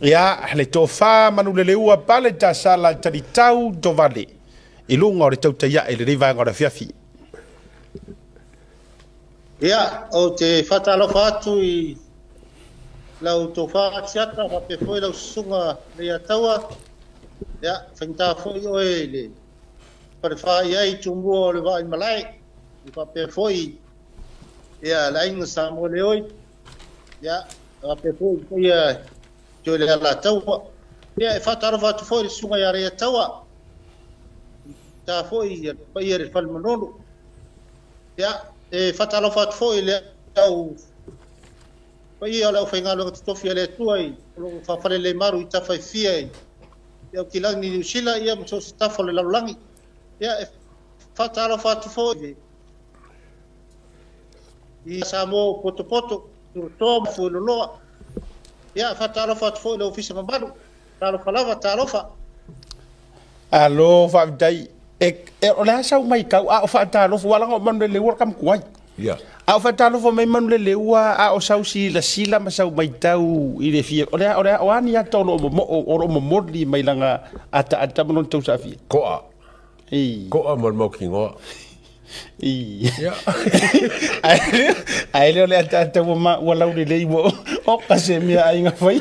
Ia, le tofa Manuleleua Pale Tasala Talitau Tovale i luga o le tautai ae i lenei vaega o le afiafi. Ia, ou te faatalofa atu i lau tofa Asiata faapea foi lau susuga Leiataua. Ia, faigata foi oe i le falefa i ai Tumua o le Vaaimalae, faapea foi ia le aiga Samoa Leoi. Ia, faapea foi ia Toe le Alataua. Ia, e faatalofa atu foi i le susuga ia Leiataua, ta foi ia le paia i le Fale Manono. Ia, e faatalofa atu foi i le au paia o le aufaigaluega totofi a le Atua i o lo o faafalelemalu i tafa e fia i Aukilani, Niu Sila, ia ma so o se tafa o le lalolagi. Ia, e faatalofa atu foi i Samoa o potopoto, Tulatoa ma Fueloloa. Ia, e faatalofa atu foi i le Ofisa mamalu. Talofa lava, talofa. Alo, faafetai. E, e, o le a sau mai kau a o faatalofa, ua laga o Manuleleua le kamatuai. Yeah. A o faatalofa mai Manuleleua a o sau silasila ma sau maitau i le fia. O le a, o le a, o a ni ata o lo o momoo, o lo o momoli mai lana ataata ma lona tausafia? Koa. Ei. Koa ma le mautinoa. Ei. Ae le o le ataata ua, ma, ua laulelei ua o ka se mea aiga fai.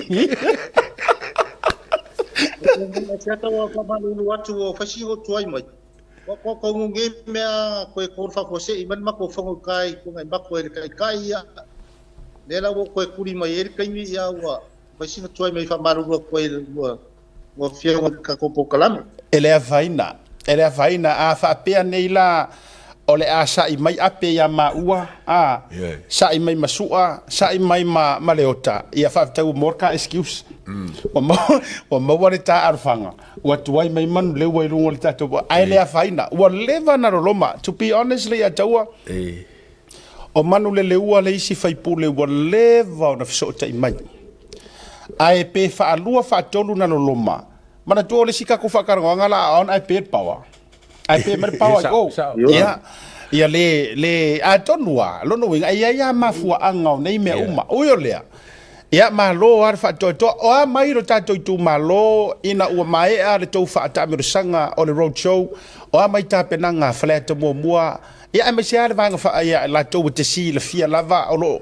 Asiata ua faamalulu atu ua fai si o tuai mai. Ua ko ko nge mea koe ko faafuasei mai le matou fono i kai Tuanaimato e le taitai ia. Lea la ua toe tuli mai ai le taimi ia ua fai sina tuai mai faamalulu atu ai ua ua afioga i le tatou polokalame. E le afaina, e le afaina. A faapea nei la o le a sa'i mai ape iā maua, a, sa'i mai ma Su'a, sa'i mai ma, ma Leota, ia faafetai ua maua le ta excuse. Ua maua, ua maua le ta alofaga, ua tuai mai Manuleua i luga o le tatou, ae le afaina. Ua leva ona loloma. To be honest Leiataua, o Manuleleua le isi faipule ua leva ona fesootai mai. Ae pe faalua faatolu na loloma, manatua o le isi tatou faatalanoaga la a on ae pe le power. Ae pe mai le power i o. Ia, ia le, le, atonu lava, lona uiga, e i ai lava mafuaaga o nei mea uma. Ui o lea, ia malo lava le faatoatoa. O a mai lo tatou itumalo ina ua maea le tou faataamilosaga o le road show, o a mai tapenaga a Faleata 1, ia aemaise lava le vaega faa, ia latou e te silafia lava o lo o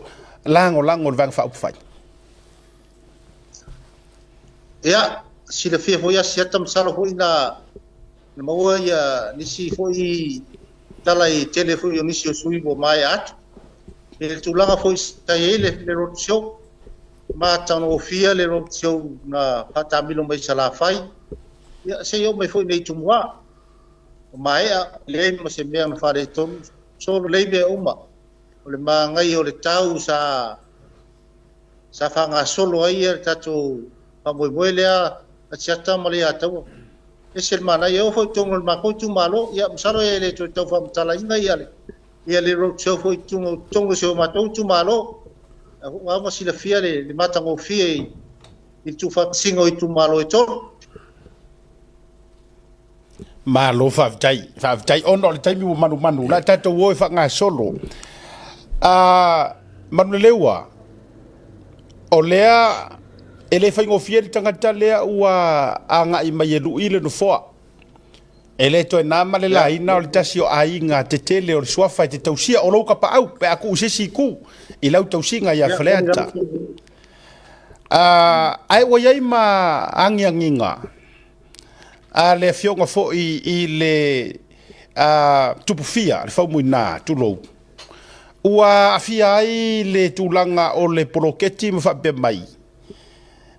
lagolago i le Vaega Faaupufai. Ia, silafia foi Asiata masalo foi na na maua ia nisi foi tala i tele foi o nisi o sui ua maea atu. I le tulaga foi sa i ai le, le road show, matagofie le road show na faataamilo mai Salafai, ia se i oo mai foi nei Tumua. Ua maea, leai ma se mea na faaletonu, solo lelei mea uma. O le manaia o le tau sa sa faagasolo ai le tatou faamoemoe lea a Siata ma Leiataua. Ese le manaia, e oo foi i totonu o le matou itumalo, ia masalo e le toe tau faamatalaina ia le ia le road show foi i totonu o si o matou itumalo. Ua uma silafia le, le matagofie i, i le tuufaatasiga o itumalo e tolu. Malo faafetai, faafetai ona o le taimi ua manumanu, la tatou o e faagasolo. Manuleleua, o lea e le faigofie le tagata lea ua agai mai e lui le nofoa. E le toe na ma le laina o le tasi o aiga tetele o le suafa e te tausia o lou kapaau pe a tuu i se isi itu i lau tausiga ia Faleata. Ae ua i ai ma agiagiga a le afioga foi i le Tupufia, le Faumuina, tulou, ua aafia ai le tulaga o le poloketi ma faapea mai,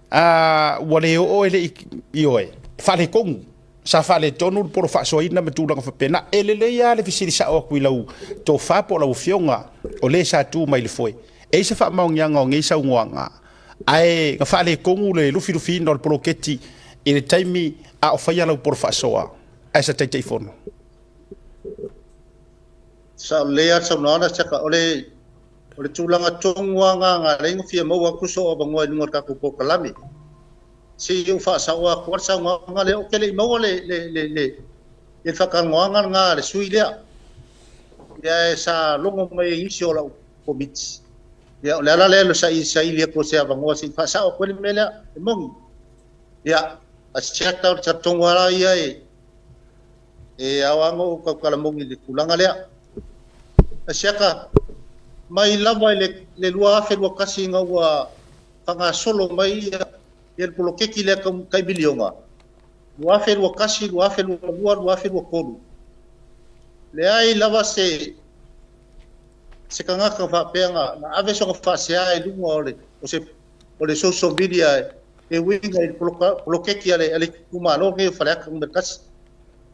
ua le oo e le i, ioe, faaletonu, sa faaletonu le polo faasoaina ma tulaga faapena. E lelei lava le fesili sao atu i lau tofa po o lau afioga o le sa tu mai le foe. E i ai se faamaoniaga o nei saunoaga ae na faaletonu le lufilufiina o le poloketi i le taimi a o faia lau polo faasoa as a Taitaifono? Sao lelei lava le saunoaga Seka. O le, o le tulaga tonu lava lena na ala ai ona fia maua atu sou avanoa i luga o le tatou polokalame. Se i ou faasaoa atu lava le saunoaga lea, ou te le i maua le, le, le, le, le faatalanoaga lena a le sui lea. Ia, sa logo mai e nisi o lau komiti. Ia, o le ala lea sa saili atu o se avanoa se i faasao atu ai le mea lea. E moni. Ia, Asiata o le talitonu lava ia e ao lava ona ou tautala moni i le tulaga lea. Asiata, mai lava i le 2021 ina ua faagasolo mai ia le poloketi lea tai miliona, 2021, 2022, 2023, leai lava se tagata faapea na ave sona faasea i luga o le social media e uiga i le poloketi a le itumalo lenei o Faleata Nu.1.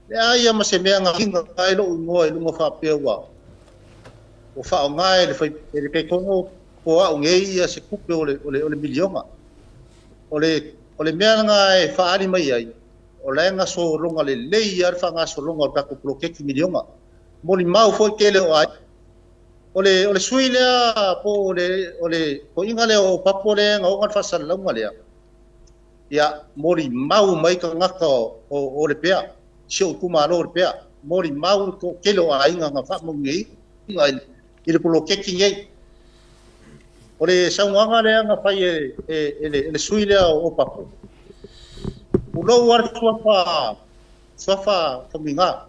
Leai lava ma se mea na agiga ai lou igoa i luga faapea ua faaaoga e le Taitaifono po o au nei ia se tupe o le miliona. O le mea lena e faaali mai ai, o la e gasologa lelei lava le faagasologa o le tatou poloketi miliona. Molimau foi tele o aiga. O le sui lea po o le toeaina lea o Papo lea na ona le faasalalauga lea, ia molimau mai tagata o Lepea, si ou itumalo o Lepea, molimau le toatele o aiga na faamanuiaina i le poloketi nei. O le saunoaga lea na fai e le sui lea o Papo, tulou lava le suafa Faumuina,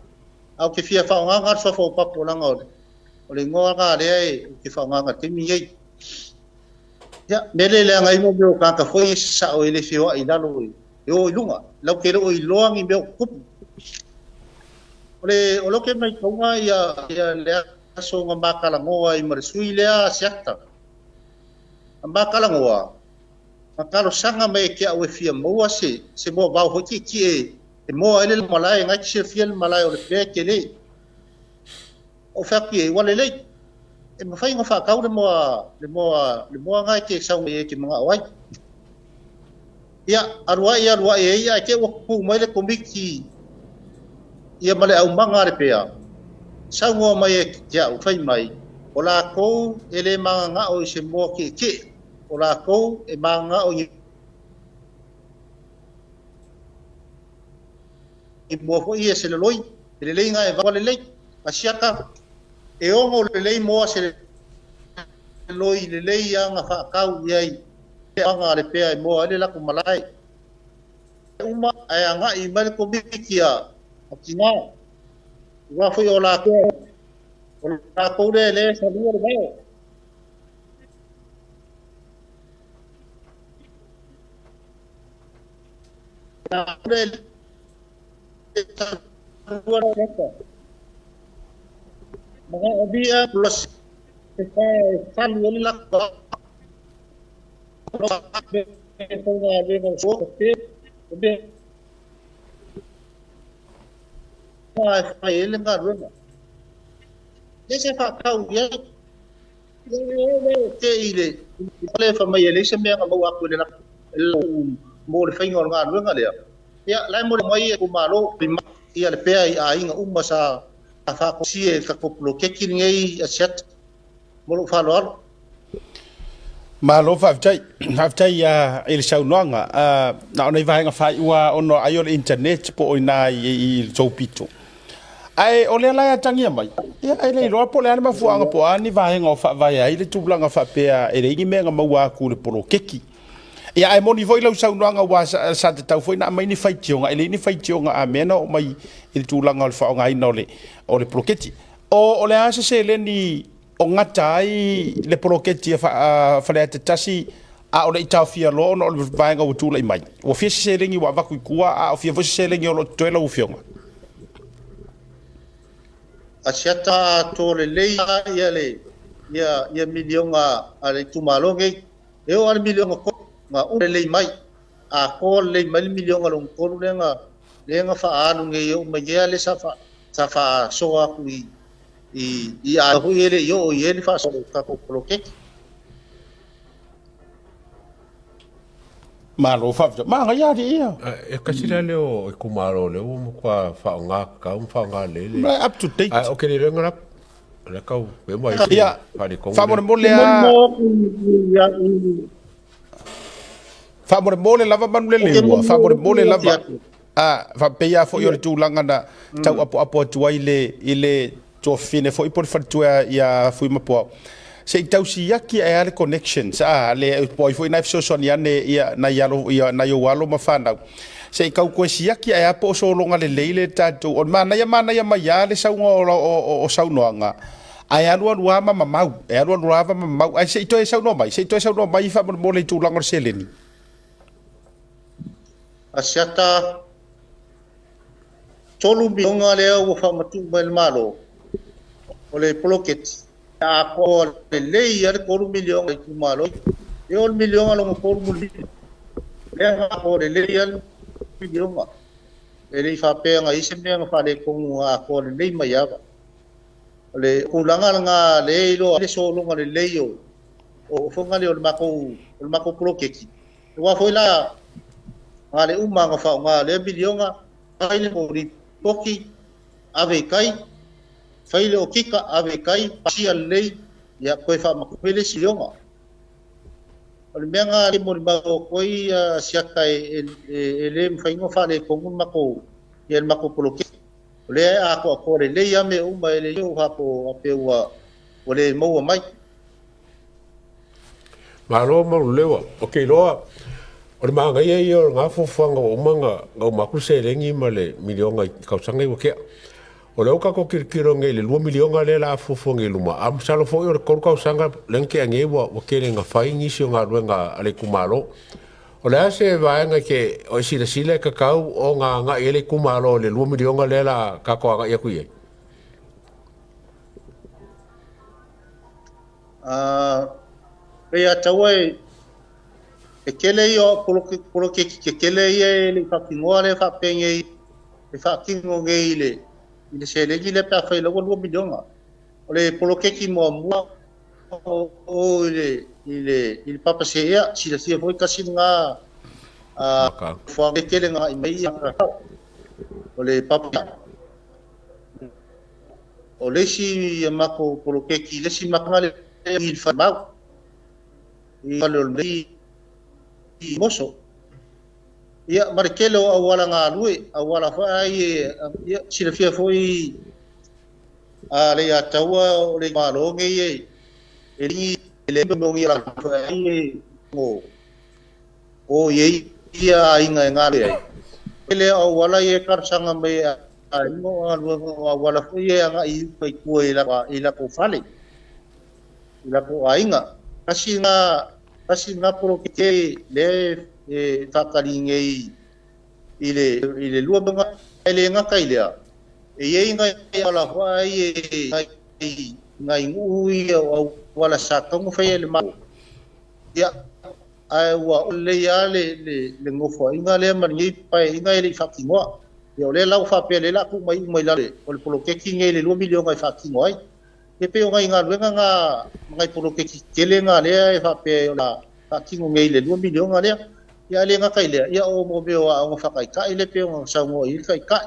ae ou te fia faaaogaina le suafa o Papo leaga o le igoa lena lea ou te faaaogaina i le taimi lenei. Ia, mea lea e leaga ai mea o tagata foi e sasao e le feoai i lalo e o i luga. Latou te le o iloa ni mea o tutupu. O le o lea ou te matauina ia le aso na ma talanoa ai ma le sui lea Asiata. Na ma talanoa, na talosaga mai ia te au e fia maua se moavao foi tietie e moa ai le malae, na e te silafia le malae o Lepea e tele. Ou fai atu i ai, ua lelei, e mafai ona faatau le moa na e te sau mai e te manao ai. Ia, alu ai, alu ai ai, ae te i ua tu mai le komiti ia ma le aumaga a Lepea, saunoa mai e te au, fai mai, o latou e le mananao i se moa tietie, o latou e mananao i moa foi ia seleloi, e lelei na e ua lelei. Asiata, e ono lelei moa seleloi, lelei lava na faatau i ai aga a Lepea e moa ai le latou malae. Uma ae agai mai le komiti a tina, aua foi o latou lea e salua le vao. Manaomia plus e falu ai le latou e fai ai le galuega. Le se faatau i ai. Te i le fai mai e leai se mea na maua atu i le latou mo le faiga o le galuega lea. Ia, la e molimau mai e itumalo ia Lepea i aiga uma sa faakosia i le tatou poloketi lenei Asiata. Mo lou faaaloalo. Malo faafetai. Faafetai i le saunoaga. Na o nai vaega faaiua ona ai o le internet po o ina i le tou pito. Ae o lea la e atagia mai, ia e le iloa po o le a le mafuaaga po o a ni vaega o faavae ai le tulaga faapea e leai ni mea na maua atu i le poloketi. Ia ae moni foi lau saunoaga aua sa tatau foi ona aumai ni faitioga, e leai ni faitioga a mea na oo mai i le tulaga o le faaaogaina o le poloketi. O le a se seleni o gata ai le poloketi a Faleata 1 a o le i taofia loa ona o le vaega ua tulai mai? Ua fia se seleni ua avatu i tua, a o fia foi se seleni o lo o totoe lau Afioga? Asiata atoa lelei ia miliona a le itumalo nei. E oo lava le miliona tolu na uma lelei mai. Atoa lelei mai le miliona lona tolu lea na faaalu nei e oo mai nei lea sa faasoa atu i aiga foi e le i oo i ai le faasoa o le tatou poloketi. Malo faafetai. Manaia alii ia. E kasi la lea o itumalo lea ua matua faaaoga tatau ma faaaoga lelei le. Up to date. Ae o ke le iloa la la kau pe mai se Ia, faaletonu. faamolemole a faamolemole lava Manuleleua, faamolemole lava. A faapea foi o le tulaga na tauapoapo atu ai i le tuafafine foi po o le faletua ia Fuimapuao. Se i tau siaki ae a le connections a le po o ai foi na e fesoasoani ane ia nai alo ia nai ou alo ma fanau. Se i kau koe siaki ae a po o sologa lelei le tatou o le manaia manaia mai a le sauga o, o, o, o saunoaga ae alualu a ma mamau e alualu lava ma mamau ae se i toe saunoa mai se i toe saunoa mai faamolemole i tulaga o le seleni. Asiata 3 miliona lea ua faamatuu mai le Malo o le poloketi atoa lelei lava le 3 miliona i itumalo e oo le miliona lona 35 lea na atoa lelei lava le miliona. E le i faapea na i ai se mea na faaletonu na atoa lelei mai lava. O le tulaga lena lea e iloa ai le sologa lelei o o faiga o le matou poloketi. Aua foi la na le uma ona faaaoga lea miliona, fai le lipoti, ave i tai, fai le okika, ave i tai, pasia lelei, ia toe faamatuu mai le isi miliona. O le mea lena e molimau atu ai Asiata e le mafai ona faaletonu le matou ia le matou poloketi. O lea e atoatoa lelei lava mea uma e le o faapea ua le maua mai. Malo Malulewa, ou te iloa o le manaia ia o lena fuafuaga ua uma ona uma atu le seleni ma le miliona i tausaga ia ua tea. O lea ua tatou tilotilo nei i le $2 miliona lea o le a fuafua nei i luma, ae masalo foi o le 3 tausaga lea na tea nei ua tele ina fai nisi o galuega a le itumalo. O le a se vaega e te silasila e tatau ona agai i ai le itumalo i le $2 miliona lea o le a tatou agai atu i ai? Pei a taua e tele ia o poloketi tetele ia e le i faatinoa lea faapenei e faatino nei i le seleni lea pe afai laua 2 miliona. O le poloketi muamua o i le papa seea, silafia foi tasi lena fuafuaga tele na agai mai o le papa. O le isi matou poloketi, le isi mataga lea i le falemau, i fale o le moso. Ia, ma le tele o auala galue, auala foi ai, ia, silafia foi a le Ataua o le malo nei e ligi le mongi la ai o i ia aiga e galue ai. Le auala ia talosaga mai aiga o galuega o auala foi e agai i uka i tua i latou fale, i latou aiga. Tasi na poloketi lea e faatali nei i le 2 miliona e le gata i lea. E iai nai auala foi e nai nuu ia o auala sa taumafai e le Malo. Ia, ae ua lelei lava le nofoaiga lea ma lenei paeaiga e le i faatinoa. Ia, o lea la ua faapea lea la tuu mai uma i lalo o le poloketi nei le 2 miliona e faatino ai. E pei o nai galuega na nai poloketi tele na lea e faapea o la faatino nei le 2 miliona lea. Ia, le gata i lea, ia o mo mea o aoga faataitai le pei ona saunoa i ai le taitai.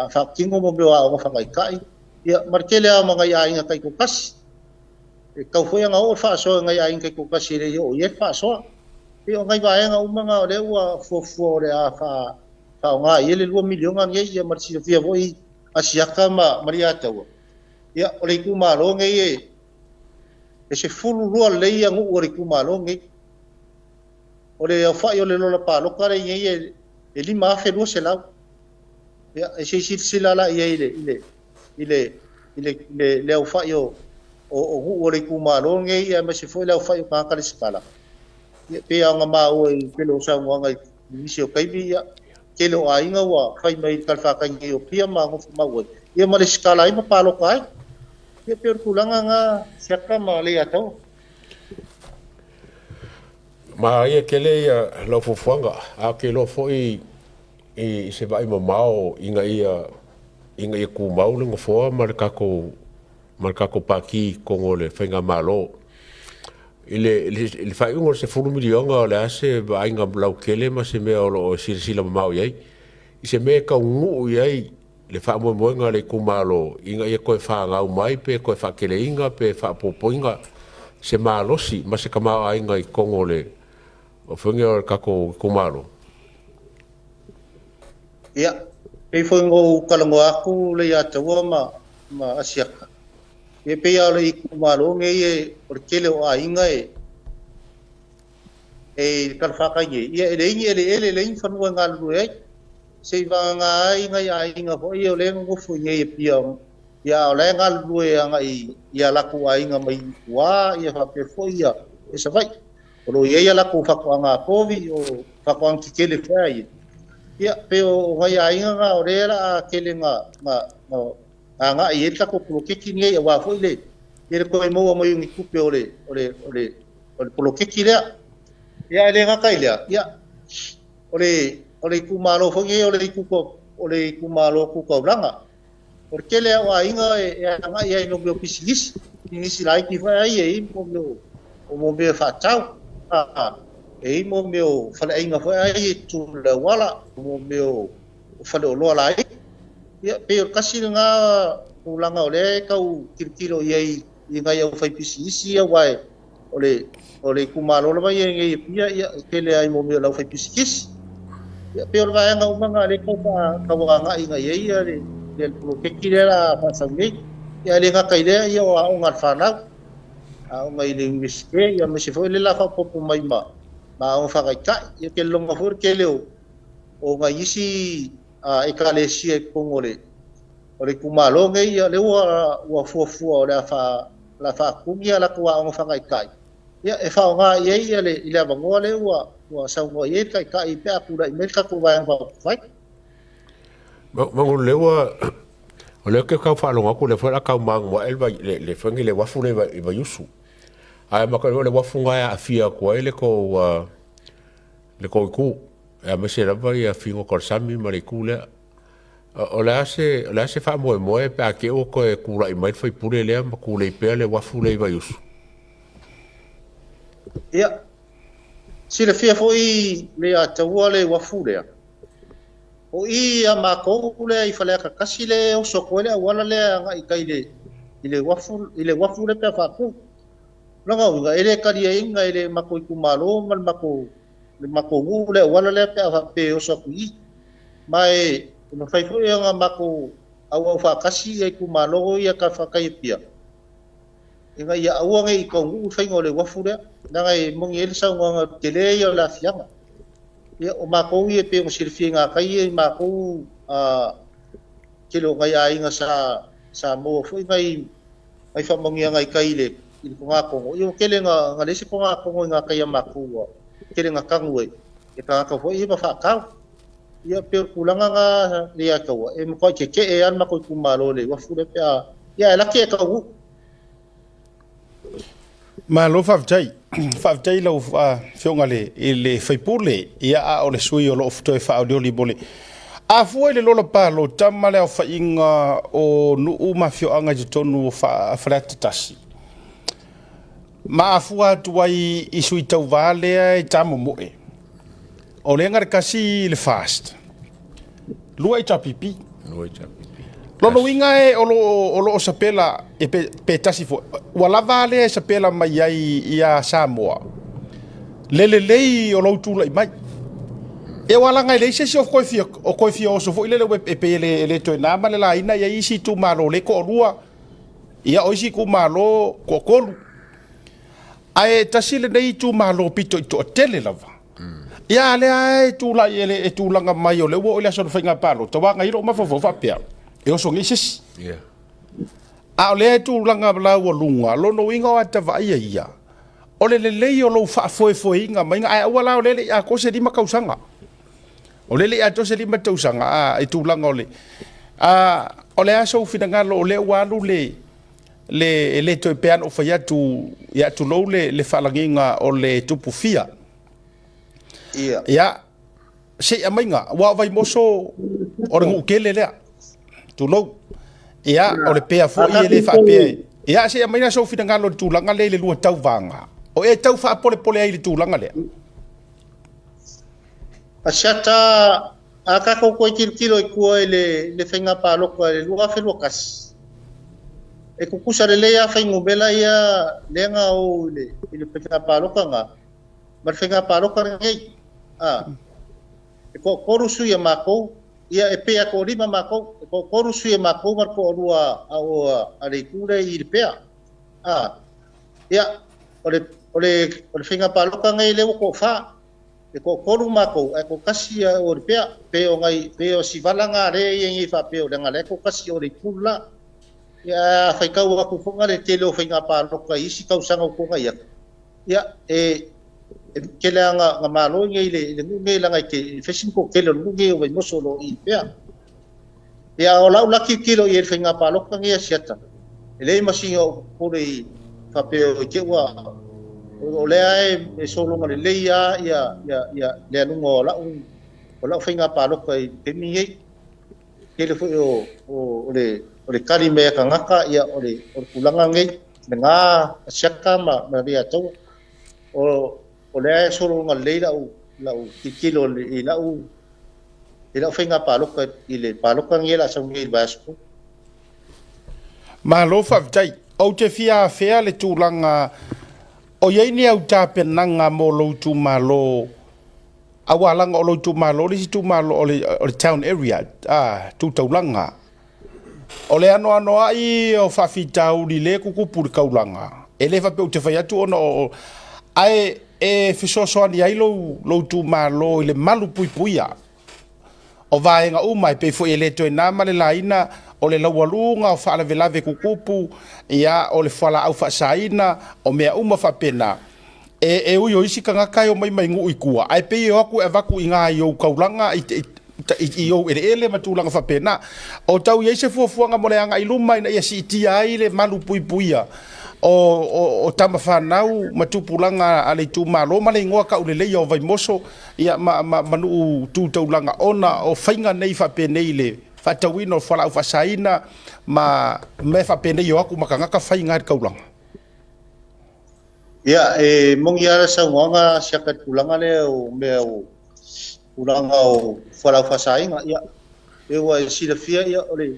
Faatino mo mea o aoga faataitai. Ia, ma le tele lava ma nai aiga taitoatasi. E tau foi ona oo le faasoa i nai aiga taitoatasi e le i oo i ai le faasoa. E o nai vaega uma na o lea ua fuafua o le a faaaoga i ai le 2 miliona nei, ia ma le silafia foi Asiata ma Leiataua. Ia, o le itumalo nei e 12 lelei ia nuu o le itumalo nei. O le aofai o le lola palota lea nei e 5,200. Ia, e se i silasila la i ai i le aofai o nuu o le itumalo nei, aemaise foi le aofai o tagata resitala. Ia, pei ona maua i tele o saunoaga i nisi o taimi, ia, tele o aiga ua fai mai i le talafatai nei o Apia ma nofomau ai, ia ma resitala ai ma palota ai. Ia, pei o le tulaga na Siaka ma Leiataua. Ma ia tele ia lau fuafuaga, a ou te iloa foi i se vaai mamao ina ia tumau le nofoa ma le tatou pati i totonu o le faigamalo. I le faaiuga o le $10 miliona, o le a se vaaiga lautele ma se mea o lo o silasila mamao i ai, i se mea e taunuu i ai le faamoemoega o le itumalo ina ia toe fanau mai pe toe faateleina pe faaopoopoina se malosi ma se tamaoaiga i totonu o le faiga o le tatou itumalo? Ia, pei foi ona ou talanoa atu Leiataua ma Asiata. E pei lava o le itumalo nei e, o le tele o aiga e e i le talafatai nei, ia e leai ni eleele, e leai ni fanua e galulue ai. Se i vagana ai nai aiga foi ia o lea e nonofo i inei i Apia, ia a o la e galulue agai i a latou aiga mai tua, ia faapea foi ia i Savaii. O lo o i ai a latou faatoaga povi, o faatoaga tetele foi a ia. Ia, pei o nai aiga na o lea o le a tele na agai i ai le tatou poloketi lenei aua foi le ia le toe maua mai o ni tupe o le o le o le o le poloketi lea. Ia ae le gata i lea, ia o le o le itumalo foi lenei o le itu o le itumalo tu taulaga. O le tele lava o aiga e agai ai i mea o pisinisi, pisinisi laiti foi ai e i ai mea o mea faatau, e i ai mea o faleaiga foi ai e tu i le auala, mea o faleoloa laiti. Ia, pei o le tasi lena tulaga o lea e tau tilotilo i ai i nai aufaipisinisi ia, aua o le o le itumalo lava ia i Apia, ia, e tele ai mo mea o le aufaipisinisi. Ia, pei o le vaega uma lena o lea e tau tau agai i ai ia le poloketi lea o le a faasau nei. Ia, e le gata i lea, ia, o aoga a le fanau, aoga i le Iunivesite, ia, aemaise foi le la faaopoopo mai ma aoga faataitai. Ia, ou te lagona foi le tele o nai isi ekalesia i totonu o le itumalo nei, ia, lea ua fuafua o le a faatuni a latou aoga faataitai, ia, e faaaoga i ai ia le, i le avanoa lea ua saunoa i ai le taitai pe a tulai mai le tatou Vaega Faaupufai. Mago lea ua o lea ke kau faalogo atu lea foi la kau magu ae le le foi le uafu le i Vaiusu. Ae ma ka le uafu nga e aafia atu ai le kou le kou itu. E aemaise lava ia figo o le sami ma le itu lea. O le a se o le a se faamoemoe pe a te ua toe tulai mai le faipule lea ma tulei pea le uafu lea i Vaiusu? Ia, silafia foi le ataua le uafu lea. O i a matou lea i Faleata 1 le oso atu ai le auala lea agai i tai i le uafu, i le uafu lea pe a faatu. Lona uiga, e le taliaina e le matou itumalo ma le matou nuu le auala lea pe a faapea e oso atu i i. Ma e mafai foi ona matou auau faatasi ia itumalo ia talafatai i Apia, ina ia aua ne i taunuu le faiga o le uafu lea, leaga e moni ai le saunoaga o le tele ia o le aafiaga. Ia, o matou ia pei ona silafia i gatai ia i matou tele o nai aiga sa maua foi nai faamanuiaga i tai i le togatogo. Ia, ua tele na leai se togatogo i gatai a matou, ua tele na tanu e tagata foi ia ma faatau. Ia, pei o le tulaga na le ataua, e matuai tetee lava le matou itumalo i le uafu lea pe a, ia, ae laki e taunuu. Malo faafetai. Faafetai i lau afioga i le faipule, ia, a o le sui o lo o toe faaolioli mo le afua i le lola palota ma le aofaiga o nuu ma afioaga i totonu o Faleata 1. Ma afua atu ai i sui tauva lea e tamomoe. O lea na le tasi le FAST, 2 HRPP. 2 HRPP. Lona uiga e o lo o sapela e pe tasi foi. Ua lava lea e sapela mai ai ia Samoa le lelei o lou tulai mai. E ua laga e leai se isi o koe fia oso foi lele e pe e le toe na ma le laina ia isi itumalo le toalua, ia o isi itumalo toatolu. Ae tasi lenei itumalo pito i toatele lava. Ia lea e tulai e tulaga mai o le ua oo i le aso o le faiga palota, ua agai lou mafaufau faapea, e oso nei se isi. A o lea e tulaga laualuga, lona uiga o ata vaaia ia, o le lelei o lou faafoefoeina maiga, ae aua la o lea le i atoa se 5 tausaga. O lea le i atoa se 5 tausaga, a, i tulaga o le... A, o le a sou finagalo o lea ua alu le e le toe pei lava ona ou fai atu, ia tulou le faalagiga o le tupu fia. Ia. Ia, se i aumaiga, aua o Vaimoso o le nuu tele lea. Tulou. Ia, o le pea foi e le faapea. Ia, se i aumaiga sou finagalo i le tulaga lea i le lua tauvaga. O e tau faapolepole ai i le tulaga lea. Asiata, a tatou toe tilotilo i tua i le faiga palota i le 2021, e tutusa lelei lava fuainumera ia lea na o i le faiga palota na ma le faiga palota lenei. E toatolu sui a matou. Ia, e pei a toalima matou, e toatolu sui a matou ma le toalua a o a le itu lea i Lepea. A, ia, o le, o le, o le faiga palota nei lea ua toafa, e toatolu matou ae toatasi a o Lepea. Pei o nai, pei o si vala na lea e i ai nei faapea o leaga lea e toatasi o le itu le la. Ia, a faitau atu foi le tele o faiga palota i isi tausaga ua tuanai atu, ia, e, e tele lava na malo i nei le nuu nei leaga e fai si toatele o le nuu nei o Vaimoso o lo o i pea. Ia, o lau la tilotilo i ai i le faiga palota nei a Asiata, e leai ma sina ou popole i faapea i te i ua o lea e sologa lelei lava ia ia ia le aluga o lau o lau faiga palota i le taimi nei. Tele foi o o le o le tali mai a tagata ia o le o le tulaga nei lena Asiata ma ma Leiataua. O o lea e sologa lelei lau lau tilotilo i lau i lau faiga palota i le palota nei o le a sau nei i le vaiaso fou. Malo faafetai. Ou te fia afea le tulaga o i ai ni au tapenaga mo lou itumalo, aua leaga o lou itumalo le isi itumalo o le, o le town area, a, tu taulaga. O le anoanoai o faafitauli lea e tutupu i le taulaga, e le faapea ou te fai atu ona o, ae e fesoasoani ai lou, lou itumalo i le malu puipuia o vaega uma, e pei foi e le toe na ma le laina o le laualuga o faalavelave tutupu, ia, o le fualaau faasaina, o mea uma faapena. E, e ui o isi tagata e omai mai nuu i tua, ae pei e o atu e avatu i ina i ou taulaga, i, i, i, i ou eleele ma tulaga faapena. O tau i ai se fuafuaga mo le agai i luma ina ia siitia ai le malu puipuia o, o, o tama fanau ma tupulaga a le itumalo ma le igoa tauleleia o Vaimoso, ia, ma, ma, ma nuu tu taulaga ona o faiga nei faapenei i le faatauina o fualaau faasaina ma mea faapenei e o atu ma tagata faiga i le taulaga. Ia, e moni lava le saunoaga siaka i le tulaga lea o mea o tulaga o fualaau faasaina. Ia, e ua e silafia, ia, o le,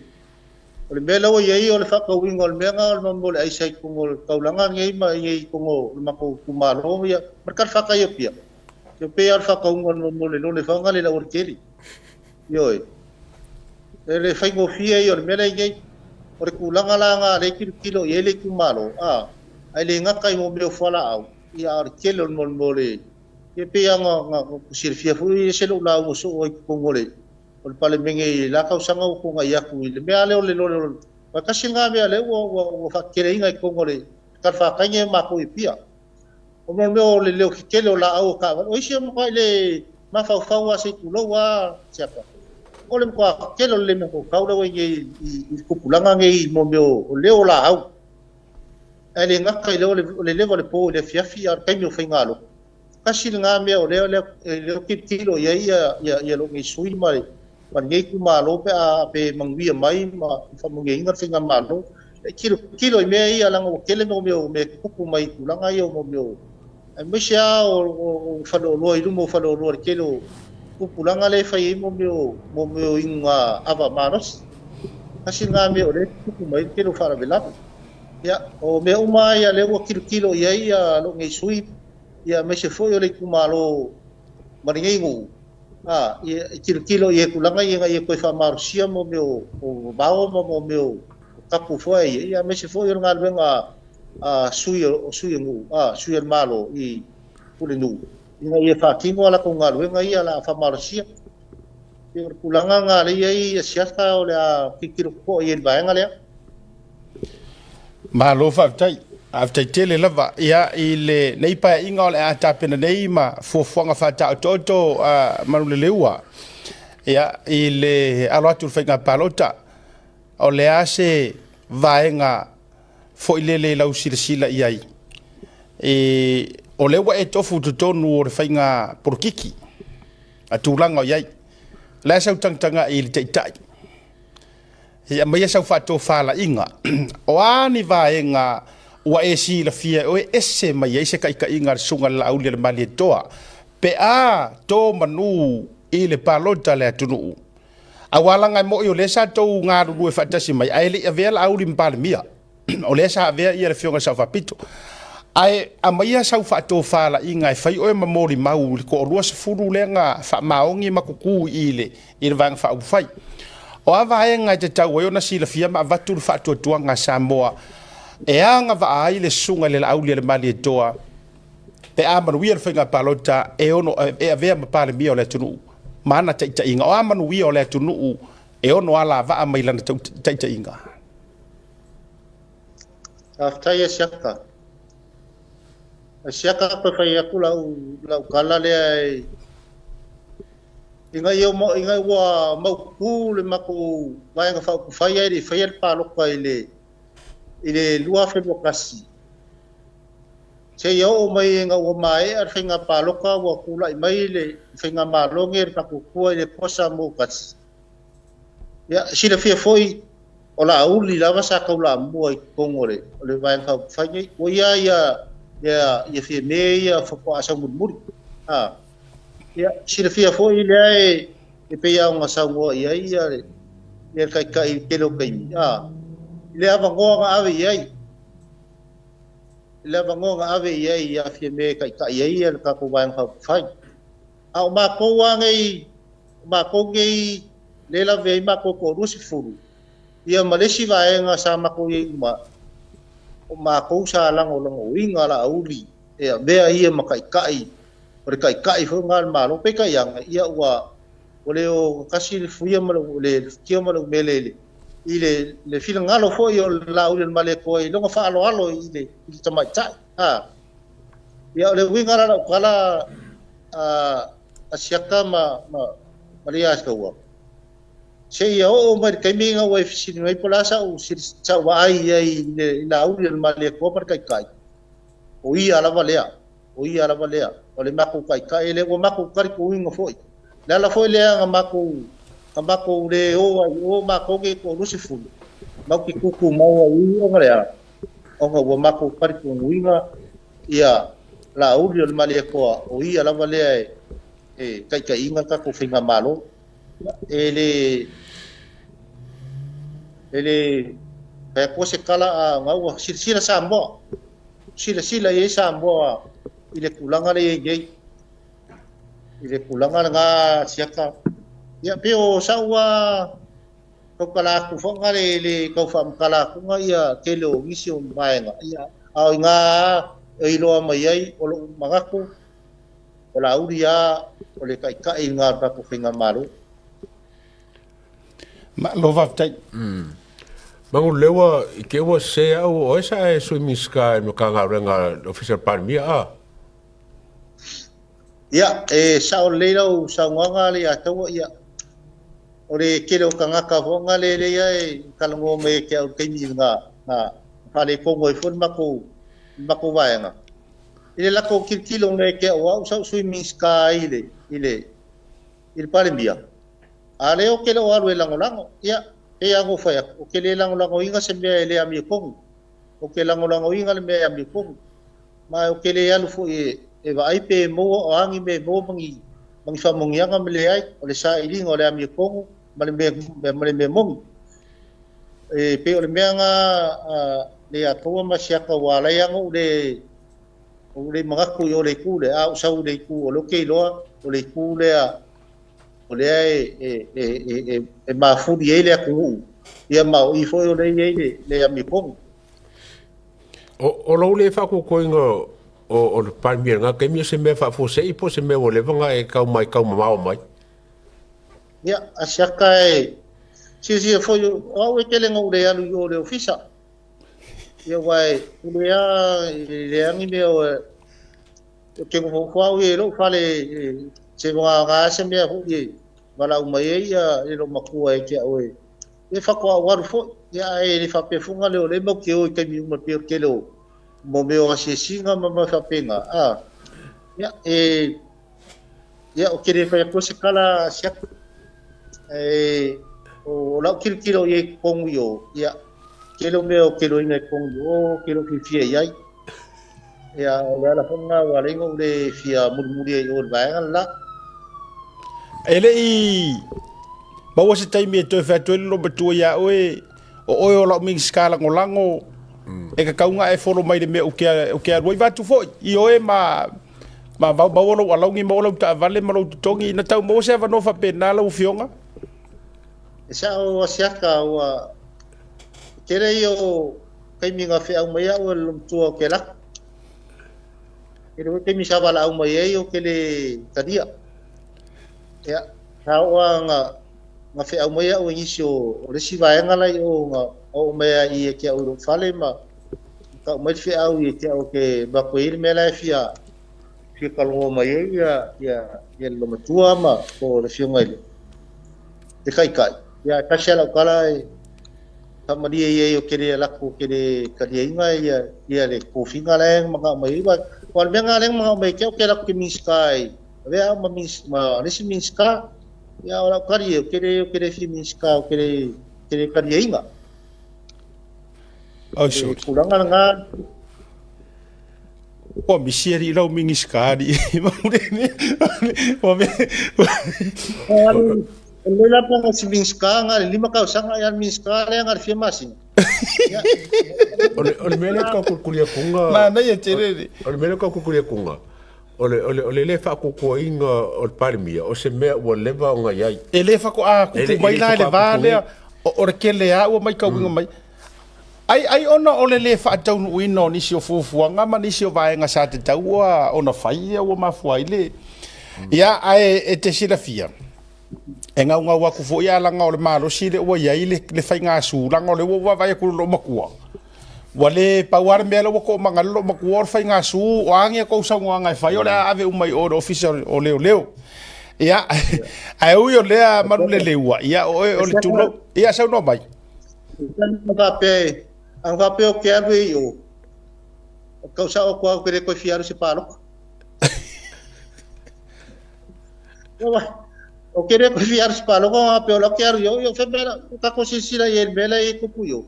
o le mea la ua i ai o le faatauina o le mea na o le mo le aisa i totonu o le taulaga nei ma i inei i totonu o le matou itumalo, ia, ma le talafatai o Apia. Ia, pei lava o le faatauga mo le lole foi lea i le aualatele. Ioe. E le faigofie ia o le mea lea e i ai. O le tulaga la na lea e tilotilo i ai le itumalo, a, ae le gata i mea o fualaau, ia a o le tele o le mo le, ia pei lava ona silafia foi e ese lou lauga soo ai i totonu o le o le Palemene i la tausaga ua tuanai atu i le mea lea o le lole o le, aua tasi lena mea lea ua ua ua faateteleina i totonu o le talafatai nei o matou i Apia. O mea o le leo tetele o laau o taavale, o isi e matuai le mafaufau lava se i tulou lava siaka. O le matua tele o le le mafaufau lea ua i nei i le tupulaga nei i mea o leo o laau. Ae le gata i lea o le leva o le po i le afiafi a o le taimi o faigalotu. Tasi lena mea o lea lea tilotilo i ai ia lou nei sui ma lenei itumalo pe a pe manuia mai ma faamanuiaina le faigamalo. E tilotilo i mea ia leaga ua tele mea o mea tutupu mai i tulaga ia o mea o aemaise lava o faleoloa i luma o faleoloa i le tele o tupulaga lea e fai ai mea o inuga ava malosi. Tasi lena mea o lea e tutupu mai ai le tele o faalavelave. Ia, o mea uma ia lea ua tilotilo i ai lou nei sui, ia aemaise foi o le itumalo ma lenei nuu, a, ia tilotilo i tulaga ia ina ia toe faamalosia mea o vavao ma mea o tapu foi ia, ia aemaise foi o le galuega a sui o sui o nuu, a sui o le Malo i Pulenuu, ina ia faatino a latou galuega ia o le a faamalosia. Ia, o le tulaga lena lea e i ai Asiata o le a tilotilo totoa i ai i le vaega lea. Malo faafetai. Faafetai tele lava. Ia, i lenei paeaiga o le a tapena nei ma fuafuaga faataotooto a Manuleleua, ia, i le alo atu i le faiga palota, o le a se vaega foi lele i lau silasila i ai? E, o lea ua e tofu i totonu o le faiga polokiki a tulaga o i ai. O le a sau tagatagai i le taitai? E aumaia sau faatofalaiga, o a ni vaega ua e silafia e oe ese mai ai se taitaiga a le Susuga i le Laauli a le Malietoa pe a to manu i le palota a le atunuu. Aua leaga e moni o lea sa tou galulue faatasi mai ae le i avea Laauli ma Palemia. O lea sa avea ia le Afioga i le Sao Faapito. Ae aumaia sau faatofalaiga e fai oe ma molimau i le toalua sefulu lea na faamaoni ma tutu i i i le Vaega Faaupufai. O a vaega e tatau ai ona silafia ma avatu le faatuatuaga a Samoa e agavaa ai le susuga i le Laaulialemalietoa pe a manuia le faiga palota e ono e avea ma Palemia o le atunuu ma ana taitaiga? O a manuia o le atunuu e ono alavaa mai lana taitaiga? Faafetai e Siaka. Siaka toe fai atu lau tala lea e ina ia ina ua mautu le matou Vaega Faaupufai ae le i faia le palota i le 2021, seia oo mai ina ua maea le faiga palota, ua tulai mai le faigamalo lenei a le Faatuatua i le Atua Samoa ua Tasi. Ia, silafia foi o Laauli lava sa taulamua i totonu o le Vaega Faaupufai nei. Ua ia ia Fiame ia faatoa saumulimuli. Ia, silafia foi lea e pei lava ona saunoa i ai le Taitai i le tele o taimi, i le avanoa na ave i ai, i le avanoa na ave i ai ia Fiame e taitai ai le tatou Vaega Faaupufai. A o matou lava nei, o matou nei lea e lavea ai matou e toalua sefulu, ia ma le isi vaega sa matou i ai uma, o matou sa lagolagoina Laauli e avea ia ma taitai, o le taitai foi lena o le Malo. Peitai ane, ia ua le o tasi le fuia ma le futia ma le umele i le finagalo foi o le Laaulialemalietoa i lona faaaloalo i le tamaitai. Ia, o le uiga la lau tala a Siaka ma le Asoa, seia oo mai le taimi ina ua e fesili mai po o le a sa'u vaai i ai i le Laaulialemalietoa ma le Taitai, o ia lava lea, o ia lava lea, o le matou Taitai lea ua matou talitonuina foi. O le ala foi lea na matou le o ai i o matou nei e toa-20, matou te tutumau ai i i ona o le a? Ona ua matou talitonuina ia Laaulialemalietoa, o ia lava lea e taitaiina le tatou faigamalo. E le fai atua se tala a na ua silasila Samoa, silasila i ai Samoa i le tulaga lea e i ai nei, i le tulaga lena Siaka. Ia, pei o sa'u lava tautala atu foi na le tau faamatala atuga ia tele o nisi o vaega, ia, a o i ina e iloa mai ai o lou manatu, o Laauli lava o le taitai lena o le tatou faigamalo. Malo faafetai. Manuleleua i te ua sese au o oe sa e Sui Minisita i le Matagaluega a le Ofisa o le Palemia, a? Ia, e sao lelei lau saunoaga Leiataua, ia, o le tele o tagata foi na lea lea e talanoa mai ia te au i le taimi na faaletonu ai foi le matou vaega. I le latou tilotilo nei te au au sa ou Sui Minisita ai i le Palemia, a lea ou te le o alu e lagolago. Ia, pei lava ona ou fai atu, ou te le lagolagoina se mea e le amiotonu. Ou te lagolagoina le mea e amiotonu. Ma ou te le alu foi e vaai pe maua o a ni mea e maua ma ni faamanuiaga ma leai. O le sailiga o le amiotonu ma le mea moni. E pei o le mea na le atoa ma Siaka ua ala ai ona ou le manatu i o le itu lea, a ou sau i le itu o lea ou te iloa o le itu lea o lea e mafuli ai le atunuu, ia ma o i foi o lea e i ai le amiotonu. O lou le faatuatuaina o le Palemia i lena taimi, o se mea faafuasei po o se mea ua leva ona e tau mai tau mamao mai? Ia, a Siaka e silasila foi, o au e tele na ou le alu i o le ofisa. Ia, ua e lea ni mea o te nofo au i lou fale se ga se mea foi e valaau mai ai ia le loomatua e te au e faatoa ou alu foi. Ia, ae le faapea foi na lea o lea mau te o i taimi uma pei o le tele o mo mea o asiasiga ma faapena. Ia, ia, o te le fai atu se tala Siaka. O lau tilotilo i ai i totonu i o, ia, tele o mea o te iloaina i totonu i o, te le o fiafia i ai. Ia, o le ala foi lena ua ala ai ona ou le fia mulimuli ai i o i le vaega le la. E le i maua se taimi e toe fai atu ai le loomatua ia oe, o oe o lau Minisita lagolago. E tatau ona e follow mai i le mea ou te alu ai. Vaeatu foi i oe ma ma maua lou alauni, maua lau taavale ma lou totogi, na tau maua se avanoa faapena lau Afioga? E sao Asiata, ua tele ia o taimi na feau mai au e le loomatua ou te alu atu. Tele foi taimi sa valaau mai ai ou te le talia. Ia, sa oo lava na na feau mai au e nisi o le isi vaega la i o na oo mai lava i ia te au i lou fale ma tau mai le feau ia te au ou te alu atu e i ai le mea la e fia fia talanoa mai ai ia ia ia le loomatua ma po o le afioga i le le taitai. Ia, tasi lava lau tala e faamalie i ai ou te le alu atu ou te le taliaina ia ia le tofiga la e manao mai ai. Aua o le mea lena lea na manao mai ia te au ou te alu atu ou te Minisita i avea au ma ma le isi Minisita. Ia, o lau tali ou te le ou te le fia Minisita ou te le te le taliaina. Oi, Le sorry. tulaga lena. Ua misi alii lau Minisita alii. Ua O le la panga si Minisita na le 5 tausaga ia le Minisita lea na le fia masina. Ia. O le mea lea tau kulikuli atuga. Manaia tele le. O le mea lea tau kulikuli atuga. O le o le o le le faakukuaina o le Palemia o se mea ua leva ona i ai. E le faatoa kuku mai la i le va lea o le tele lava ua matauina mai. Ai, ai ona o le lē faataunuuina o nisi o fuafuaga ma nisi o vaega sa tatau ona fai ia ua mafua ai le. Ia, ae e te silafia, e gaugau atu foi a laga o le malosi lea ua i ai le, le faiga sulaga o lea ua ou vaavaai atu i le loomatua. Ua le pau lava le mea lea ua toomaga ai le loomatua o le faiga su, o a ni a tou saunoaga e fai o le a ave uma i o i le Ofisa o Leoleo. Ia, ae ui o lea Manuleleua, ia o oe o le tulou. Ia, saunoa mai. Ana faapea, ana faapea ou te alu i o, o tau sao atu au ke le toe fia alu i se palota. O ke le toe fia alu i se palota, ona faapea o la ou te alu i o, ia o fea mea la, o tatou silasila i ai i le mea la e tupu i o.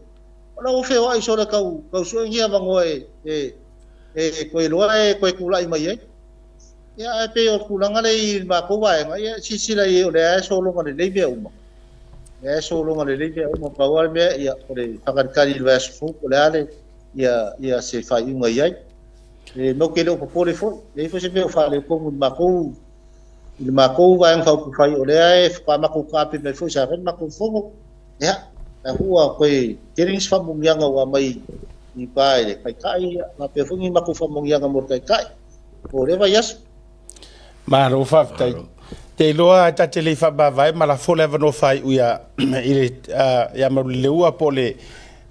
O la ua feoai solo tau, tau sue ni avanoa e, e, e toe iloa e toe tulai mai ai. Ia, ae pei o le tulaga lea i le matou vaega, ia silasila i ai o lea e sologa lelei mea uma. Lea e sologa lelei mea uma, pau lava le mea, ia, o le faatalitali i le vaiaso fou po o le a le, ia, ia se faaiuga i ai. E matou te le o popole foi, e leai foi se mea o faaletonu i le matou, i le matou Vaega Faaupufai, o lea e faatoa matou taape mai foi sa fai le matou fono, ia, la foi ua toe tele nisi faamanuiaga ua aumai i uta i le Taitai, ia, faapea foi ni matou faamanuiaga mo le Taitai mo lea vaiaso. Malo faafetai. Te iloa ta te le i faamavae ma lafo le avanoa faaiu ia i le ia Manuleleua po o le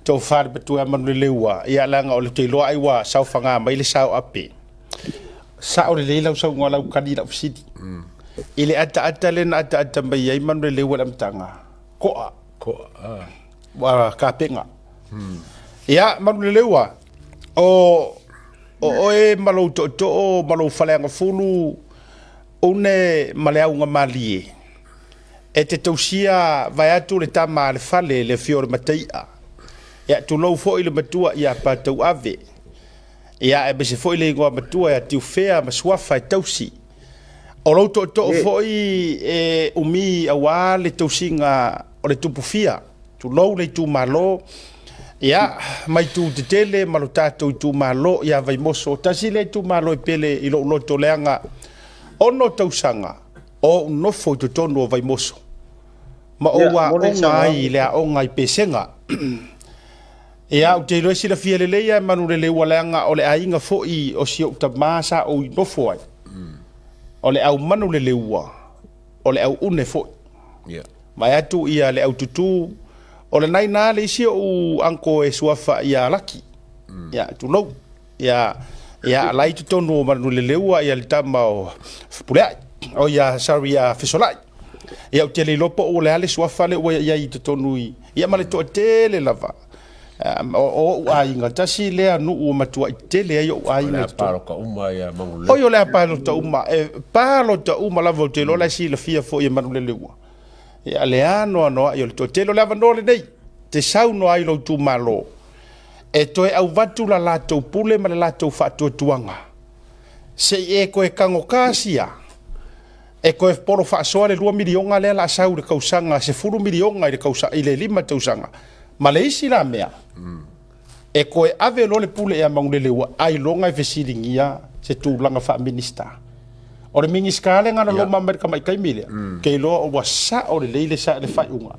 tofa le matua ia Manuleleua ia leaga o le te iloa ai ua saofaga mai le sao ape. Sao lelei lau saunoa lau tali i lau fesili. I le ataata lea na ataata mai ai Manuleleua i le amataga, koa. Koa. Ah. Ua kapega. Ia Manuleleua, o O oe ma lou tootoo ma lou faleagafulu, une ma le augamalie, e te tausia vaeatu le tama a le fale le afio o le Mataia. Ia tulou foi le matua ia Patauave. Ia aemaise foi le igoa matua ia Tiufea ma Suafa e tausi. O lou tootoo foi e umi aua le tausiga o le tupufia. Tulou le itumalo, ia, mai itu tetele ma lo tatou itumalo ia Vaimoso. Tasi lea itumalo e pele i lou loto leaga 6 tausaga o ou nofo i totonu o Vaimoso ma ou aoga ai i le aoga i Pesega. Ia, ou te iloa e silafia lelei lava e Manuleleua leaga o le aiga foi o si ou tama sa ou nofo ai. O le au Manuleleua, o le au une foi. Yeah. Vaeatu ia le au tutū. O lena ina le isi ou uncle e suafa ia Laki. Ia, tulou. Ia, ia la i totonu o Manuleleua ia le tama o Fepuleai. O ia, sorry, ia Fesolai. Ia, ou te le iloa po o le a le suafa lea ua i ai i totonu i, ia ma le toatele lava. O ou aiga, tasi lea nuu ua matuai tele ai ou aiga. O le a palota uma ia Manuleleua. Oi, o le a palota uma. E palota uma lava, ou te iloa la e silafia foi e Manuleleua. Ia, le anoanoai o le toatele. O le avanoa lenei, te saunoa ai lou itumalo e toe auvatu la latou pule ma le latou faatuatuaga, se i e toe tagotasia e toe polo faasoa le $2 miliona lea la sau i le tausaga, $10 miliona i le tausaga, i le 5 tausaga. Ma le isi la mea, E toe ave loa le pule ia Manuleleua, ailoga e fesiligia se tulaga faa-Minisita. O le Minisita lea na loma mai le tamai taimi lea, ke iloa ua sao lelei le le faaiuga.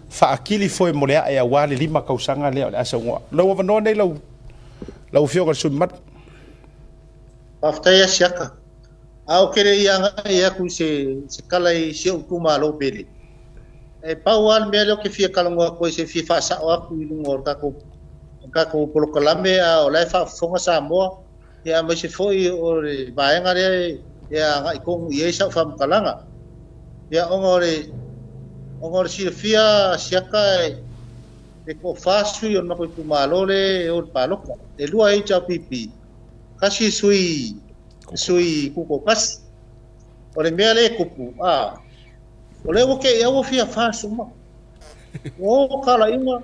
Faakili foe mo le ae aua le 5 tausaga lea o le a saunoa. Lau avanoa nei lau lau Afioga i le sui usufono mamalu. Faafetai Asiata. A ou te le i agai atu i se tala i si ou itumalo pele, e pau lava le mea lea ou te fia talanoa atu ai, se fia faasao atu i luga o le tatou polokalame, a o la e faafofoga Samoa, ia aemaise foi o le vaega lea e agai tonu i ai sau faamatalaga. Ia, ona o le silafia Asiata, e toafa sui o le matou itumalo lea e o i le palota. E 2 HRPP, 1 sui tutoatasi. O le mea lea e tupu, o lea ua te i au ua fia FAST uma. Ua o talaiga,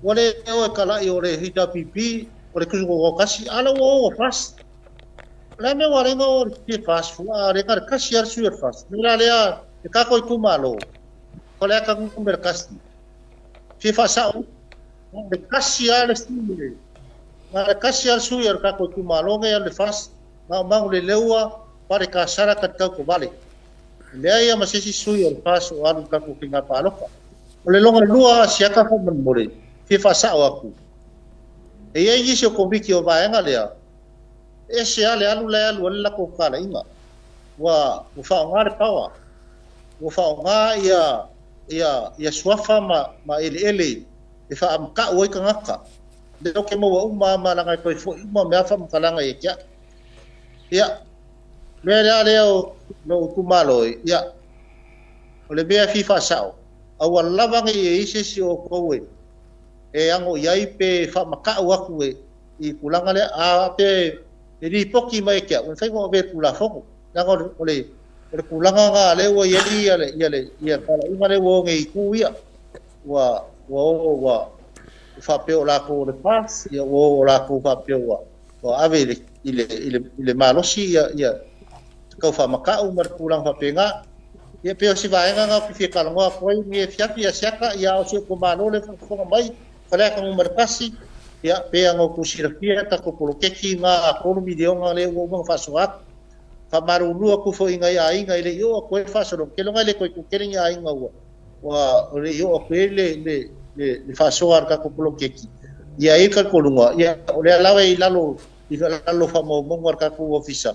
ua le o e talai o le HRPP, o le tutoatasi, a la ua o ua FAST. O le a mea ua ala ai ona o le fia FAST fua, a o le na o le tasi lava le sui o le FAST. O le mea la lea, le tatou itumalo, o le ata numera 1, fia faasao, le tasi lava le sui, na o le tasi lava le sui o le tatou itumalo nei alu le FAST, na o Manuleleua, Pale Kasara, Kalikau Kovale. Leai lava ma se isi sui o le FAST o alu i le tatou faiga palota. O le lona lua Asiata faamolemole, fia faasao atu. E i ai nisi o komiti o vaega lea, e ese lava le alu la e alu ai le latou talaiga. Ua faaaoga le power, ua faaaoga ia suafa ma eleele e faamatau ai tagata. Lea ou te maua uma ma laga e toe foi uma mea faamatalaga ia te au. Ia, mea lea lea o lou itumalo, ia, o le mea e fia faasao, aua lava nei e i ai se isi o outou e ano i ai pe faamatau atu i tulaga lea, a pe e lipoti mai e te au, e mafai ona avea i le Tulafono. Leaga o le tulaga na lea ua i ai ia talaiga lea ua o nei i itu ia. Ua o ua faapea o latou o le FAST, ia ua o latou faapea ua ave i le malosi ia tau faamatau ma le tulaga faapena. Ia pei o se vaega na ou te fia talanoa atu ai nei afiafi Asiata, ia o si ou itumalo lea e faafofoga mai, Faleata Nu.1, ia pei ona outou silafia tatou poloketi na $3 miliona lea ua uma ona faasoa atu. Faamalulu atu foi i nai aiga e le i oo atu ai le faasologa, ou te iloa e le toe toatele ni aiga ua le i oo atu ai le faasoa a le tatou poloketi. Ia i ai le talitonuga, ia o lea lava e i lalo faamaumauga a le tatou ofisa,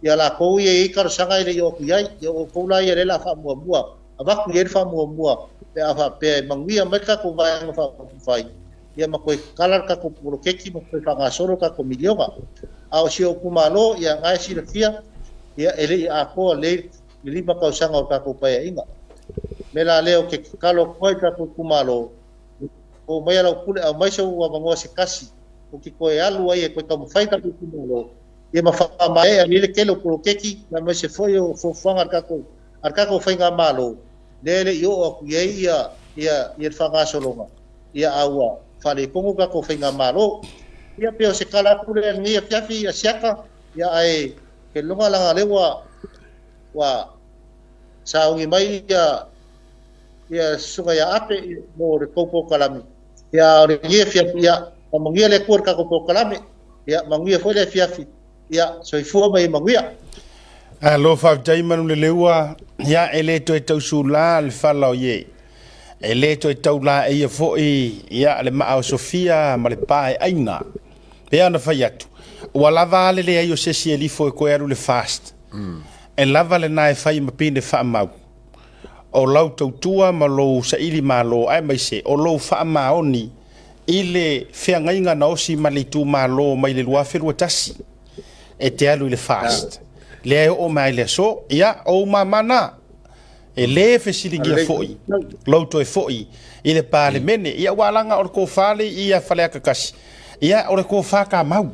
ia latou ia e i ai talosaga e le i oo atu i ai, ia o outou la ia lea o le a faamuamua, avatu i ai le faamuamua pe a faapea e manuia mai le tatou vaega faaupufai, ia ma toe tatala le tatou poloketi ma toe faagasolo le tatou miliona. A o si ou itumalo, ia na e silafia, ia e le i atoa lelei le 5 tausaga o tatou paeaiga. Me la lea o te tatalo atu ai i le tatou itumalo, o mai lau pule aumai sou avanoa se tasi, o te toe alu ai e toe taumafai tatou itumalo, ia ma faamaea ai le tele o poloketi, aemaise foi o fuafuaga a le tatou faigamalo, lea e le i oo atu i ai ia le faagasologa, ia a ua faaletonu tatou faigamalo. Ia pei o se tala atu lea i lenei afiafi Asiata, ia ae ke loga laga lea ua sauni mai ia susuga ia Ape mo le tou polokalame. Ia o lenei afiafi, ia faamanuia le Atua i le tatou polokalame, ia manuia foi le afiafi, ia soifua ma ia manuia. Alo faafetai Manuleleua, ia e le toe tausula le fala o ie. E le toe taulaeia foi ia le maa o Sofia ma le pa e aina. Pei ona fai atu, ua lava a le leai o se isi e lifo e toe alu le FAST. E lava lena e fai ma pine faamau. O lau tautua ma lou saili malo aemaise o lou faamaoni i le feagaiga na osi ma le itumalo mai le 2021 e te alu i le FAST. Lea e oo mai le aso, ia o ou mama na. E le fesiligia foi lou toe foi i le Palemene. Ia ua alaga o le tofa le ia Faleata 1. Ia o le tofa tamau.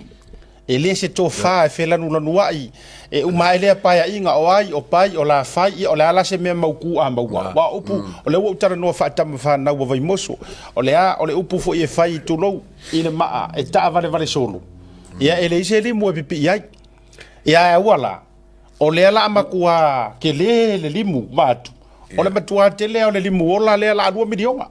E le se tofa e felanulanuai e uma ai lea paeaiga o ai o pai o lafai, ia o le a la se mea mautu a maua. Aua o upu, o lea ua ou talanoa faatama fanau a Vaimoso, o le a o le upu foi e fai tulou i le maa e taavalevale solo, ia e leai se limu e pipii ai. Ia ae aua la, o lea la a matua tele le limu vaeatu, o le matua tele lava o le limu ola lea la a $2 miliona.